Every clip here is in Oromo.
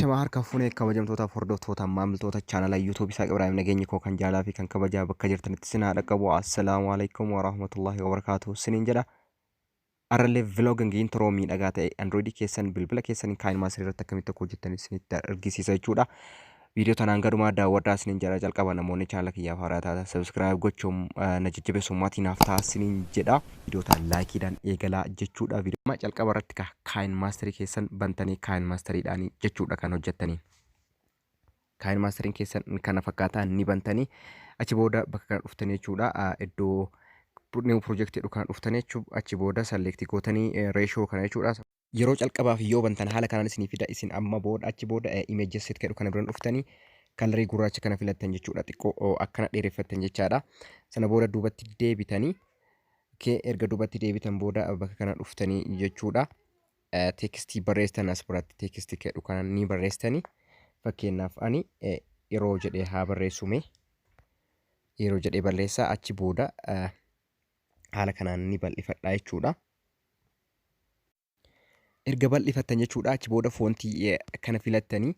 Ashamaa harka fuunee kabajamtootaaf hordoftoota maamiltoota chaanala YouTube Isaaq Ibraahim, nageenyi koo kan jaalaa fi kan kabajaa bakka jirtanitti isin haa dhaqqabu. Assalaamu alaikum warahmatullahi wabarakaatuh siniin jedha. Arrallee vlogging intro miidhagaa ta'e Android keessan bilbila keessan KineMaster irratti akkamitti akka hojjettan isinitti argisiisa jechuudha. Viidiyoo tanaan gadumaa daawwadhaa isiniin jedha. Jalqaba namoonni chaanala kiyyaaf haaraa taatan subscribe gochuun na jajjabeessuun maatii naaf ta'a isiniin jedha. Viidiyoo tana laayikiidhaan eegalaa jechuudha. Viidiyoo jalqaba irratti ka KineMaster keessan bantanii KineMasteriidhaan jechuudha kan hojjettanii. KineMasteriin keessan kana fakkaataa ni bantanii, achi booda bakka kana dhuftanii jechuudha, iddoo new project jedhu kana dhuftanii jechuudha. Achi booda select gootanii ratio kana jechuudha. Yeroo calqabaaf yoo bantan haala kanaan isinii fida. Isin amma booda achi booda image set jedhu kana biran dhuftanii kalarii gurraacha kana filattan jechuudha. Xiqqoo akkana dheereffattan jechaadha. Sana booda duubatti deebitanii kee, erga duubatti deebitan booda bakka kana dhuftanii jechuudha. Teekstii barreessitan as biratti teekstii jedhu kana ni barreessitanii. Fakkeenyaaf ani yeroo jedhee haa barreessume, yeroo jedhee barreessaa, achi booda haala kanaan ni bal'ifadha jechuudha. Erga bal'ifattan jechuudha, achi booda foontii kana filattanii,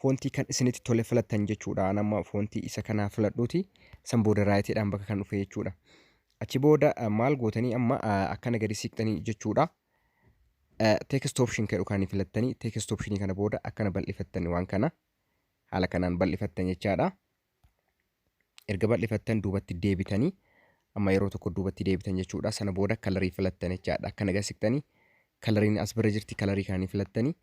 foontii kan isinitti tole filattan jechuudha. An amma foontii isa kanaa filadhuuti, san booda raayitiidhaan bakka kan dhufe jechuudha. Achi booda maal gootanii? Amma akkana gadi siqxanii jechuudha. Text option jedhu kan filattanii, text option kana booda akkana bal'ifattan, waan kana haala kanaan bal'ifattan jechaadha. Erga bal'ifattan duubatti deebitanii, amma yeroo tokko duubatti deebitan jechuudha. Sana booda kalarii filattan jechaadha. Akkana gadi siqxanii kalariin as bira jirti, kalarii kana ni filattanii,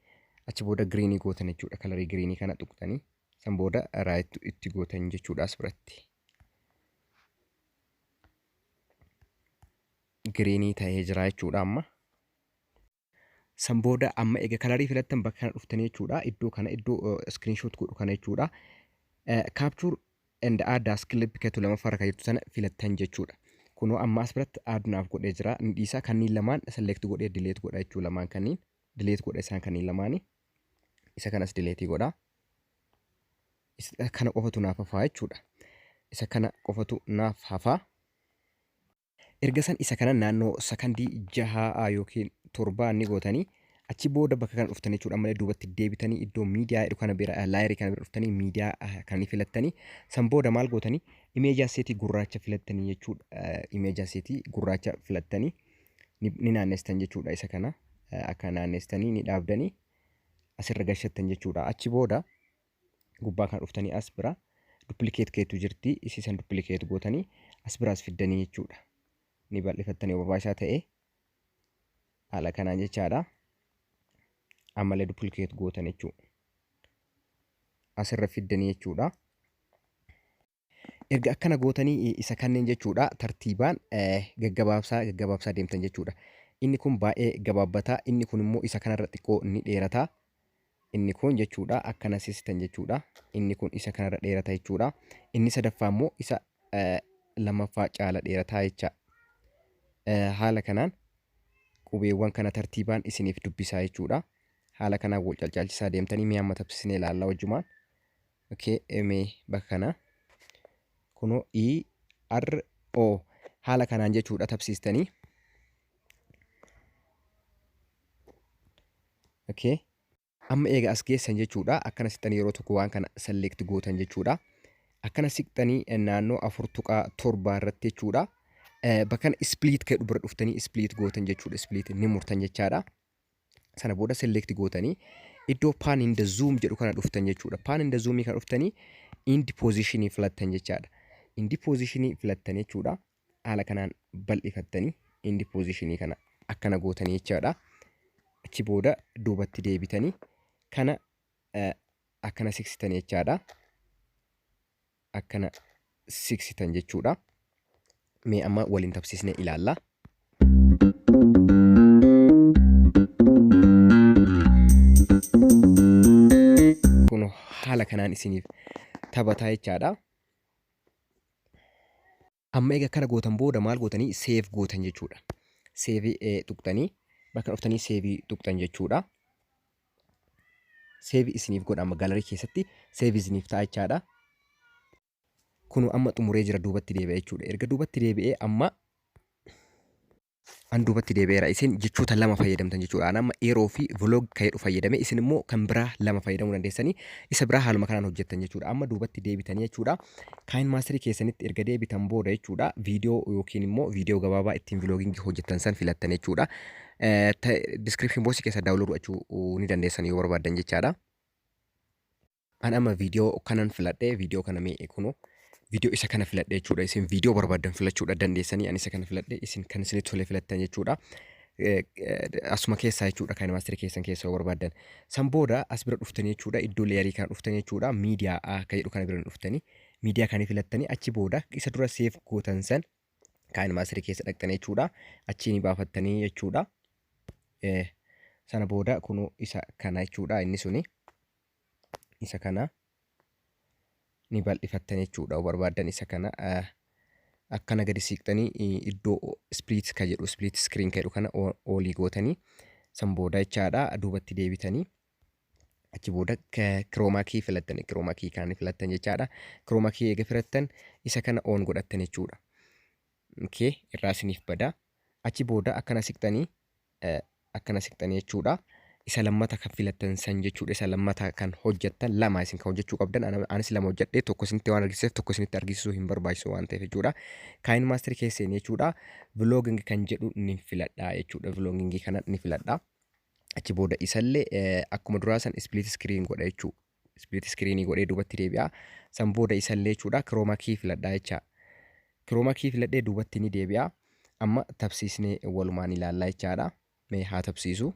achi booda giriinii gootan jechuudha. Kalarii giriinii kana tuqxanii, san booda right itti gootan jechuudha as biratti. Giriinii ta'ee jira jechuudha amma. San booda amma egaa kalarii filattan bakka kana dhuftanii jechuudha. Iddoo kana, iddoo screenshot godhu kana jechuudha. Capture and add as clip keetu lamaffaarra kan jirtu sana filattan jechuudha. Kunoo amma as biratti add naaf godhee jira. Inni dhiisaa kanneen lamaan select godhee delete godha jechuudha. Lamaan kanneen delete godha, isaan kanneen lamaanii. Isa kanas delete godha. Isa kana qofatu naaf hafaa jechuudha. Isa kana qofatu naaf hafaa. Erga san isa kana naannoo sakandii 6 yookiin 7 ni gootanii, achi booda bakka kana dhuftanii jechuudha. Ammallee duubatti deebitanii iddoo miidiyaa jedhu kana bira, laayerii kana bira dhuftanii miidiyaa kan ni filattanii, san booda maal gootanii? Imeejaa seetii gurraacha filattanii jechuudha. Imeejaa seetii gurraacha filattanii ni naannestan jechuudha. Isa kana akka naannestanii ni dhaabdanii asirra gashattan jechuudha. Achi booda gubbaa kana dhuftanii as bira duplicate keetu jirti, isii san duplicate gootanii as biraas fiddanii jechuudha. Ni bal'ifattanii yoo barbaachisaa ta'e haala kanaan jechaadha. Ammallee duplicate gootan jechuudha. Asirra fiddanii jechuudha. Erga akkana gootanii isa kanneen jechuudha tartiibaan gaggabaabsaa gaggabaabsaa deemtan jechuudha. Inni kun baay'ee gabaabbataa, inni kun immoo isa kanarra xiqqoo ni dheerata. Inni kun jechuudha akkana sisitan jechuudha. Inni kun isa kanarra dheerata jechuudha. Inni sadaffaa immoo isa lammaffaa caala dheerataa jecha. Haala kanaan qubeewwan kana tartiibaan isiniif dubbisaa jechuudha. Haala kanaan wal calcaalchisaa deemtanii mi'a amma tabsisnee ilaallaa wajjumaan. Okay, mee bakka kana kunoo E R O haala kanaan jechuudha tabsiistanii. Okay. Amma eega as geessan jechuudha, akkana siqxanii yeroo tokko waan kana select gootan jechuudha. Akkana siqxanii naannoo 4.7 irratti jechuudha. Bakka kana split jedhu bira dhuftanii split gootan jechuudha. Split ni murtan jechaadha. Sana booda select gootanii iddoo pan in the zoom jedhu kana dhuftan jechuudha. Pan in the zoom kana dhuftanii end position filattan jechaadha. End position filattan jechuudha. Haala kanaan bal'ifattanii end position kana akkana gootanii jechaadha. Achi booda duubatti deebitanii kana akkana siqsitan jechaadha. Akkana siqsitan jechuudha. Mee amma waliin tabsiisnee ilaalla. Kun haala kanaan isiniif taphataa jechaadha. Amma egaa kana gootan booda maal gootanii? Save gootan jechuudha. Save tuqxanii, bakka dhuftanii save tuqxan jechuudha. Save isiniif godha, amma galarii keessatti save isiniif ta'a jechaadha. Kun amma xumuree jira, duubatti deebi'a jechuudha. Erga duubatti deebi'ee amma An duubatti deebi'eera. Isin jechoota lama fayyadamtan jechuudha. An amma yeroo fi vlog kan jedhu fayyadame, isin immoo kan biraa lama fayyadamuu dandeessanii, isa biraa haaluma kanaan hojjettan jechuudha. Amma duubatti deebitanii jechuudha. KineMaster keessanitti erga deebitan booda jechuudha. Viidiyoo yookiin immoo viidiyoo gabaabaa ittiin vlogging hojjettan san filattan jechuudha. Description box keessa download gochuu ni dandeessan yoo barbaaddan jechaadha. An amma viidiyoo kanan filadhe, viidiyoo kana mee kunoo viidiyoo isa kana filadhe jechuudha. Isin viidiyoo barbaaddan filachuudha dandeessanii, ani isa kana filadhe, isin kan isinitti tole filattan jechuudha. Asuma keessaa jechuudha, KineMaster keessan keessa yoo barbaaddan. San booda as bira dhuftanii jechuudha, iddoo layerii kana dhuftanii jechuudha, miidiyaa akka jedhu kana bira dhuftanii miidiyaa kana filattanii, achi booda isa dura save gootan san KineMaster keessa dhaqxanii jechuudha. Achii ni baafattanii jechuudha. Sana booda kunoo isa kana jechuudha, inni suni. Isa kana ni bal'ifattan jechuudha. Yoo barbaaddan isa kana akkana gadi siiqxanii iddoo split ka jedhu, split screen ka jedhu kana olii gootanii, san booda jechaadha duubatti deebitanii, achi booda chroma key filattan, chroma key kana filattan jechaadha. Chroma key eega filattan isa kana on godhattan jechuudha. Okay, irraa isiniif bada. Achi booda akkana siqxanii jechuudha. Isa lammata kan filattan san jechuudha. Isa lammata kan hojjettan, lama isin kan hojjechuu qabdan. Anis lama hojjedhee, tokko isinitti waan argisiiseef tokko isinitti argisiisuu hin barbaachisu waan ta'eef jechuudha. KineMaster keessa jechuudha. Vlogging kan jedhu ni filadha jechuudha. Vlogging kana ni filadha. Achi booda isallee akkuma duraa san split screen godha jechuudha. Split screen godhee duubatti deebi'a. San booda isallee jechuudha chroma key filadha jecha. Chroma key filadhee duubatti ni deebi'a. Amma tabsiisnee walumaan ilaallaa jechaadha. Mee haa tabsiisu.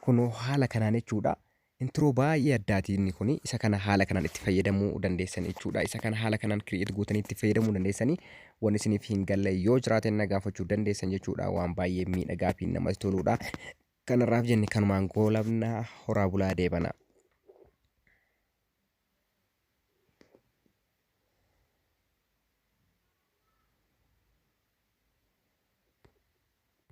Kunoo haala kanaan jechuudha. Intro baay'ee addaati inni kuni. Isa kana haala kanaan itti fayyadamuu dandeessan jechuudha. Isa kana haala kanaan create gootanii itti fayyadamuu dandeessanii, wanni isiniif hin galle yoo jiraate na gaafachuu dandeessan jechuudha. Waan baay'ee miidhagaa fi namatti toludha. Kanarraaf jenne kanumaan goolabna, horaa bulaa deebana.